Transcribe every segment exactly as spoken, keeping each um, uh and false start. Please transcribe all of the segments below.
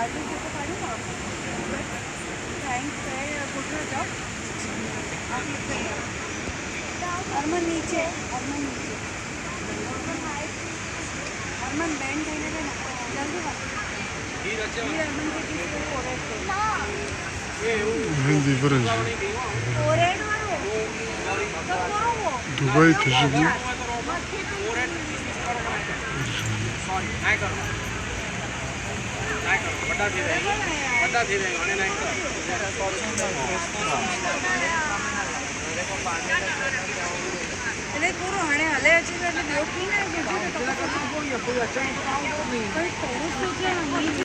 Thanks, sir. Good job. Arman नीचे, Arman नीचे. Arman bend होने देना. जल्दी आ. ये Arman के किसी को फोटो. Hindi virêjî. Forehead वालो. तो करो वो. Dubai tijî bû. अरे गुरु, हणे हले अच्छे से देखी ना, मुझे तो पता चला। कोई फोटो सोचा नहीं।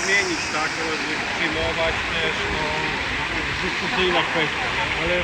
Zmienić tak, żeby przyjmować też, no, wszystko co inna kwestia, nie? Ale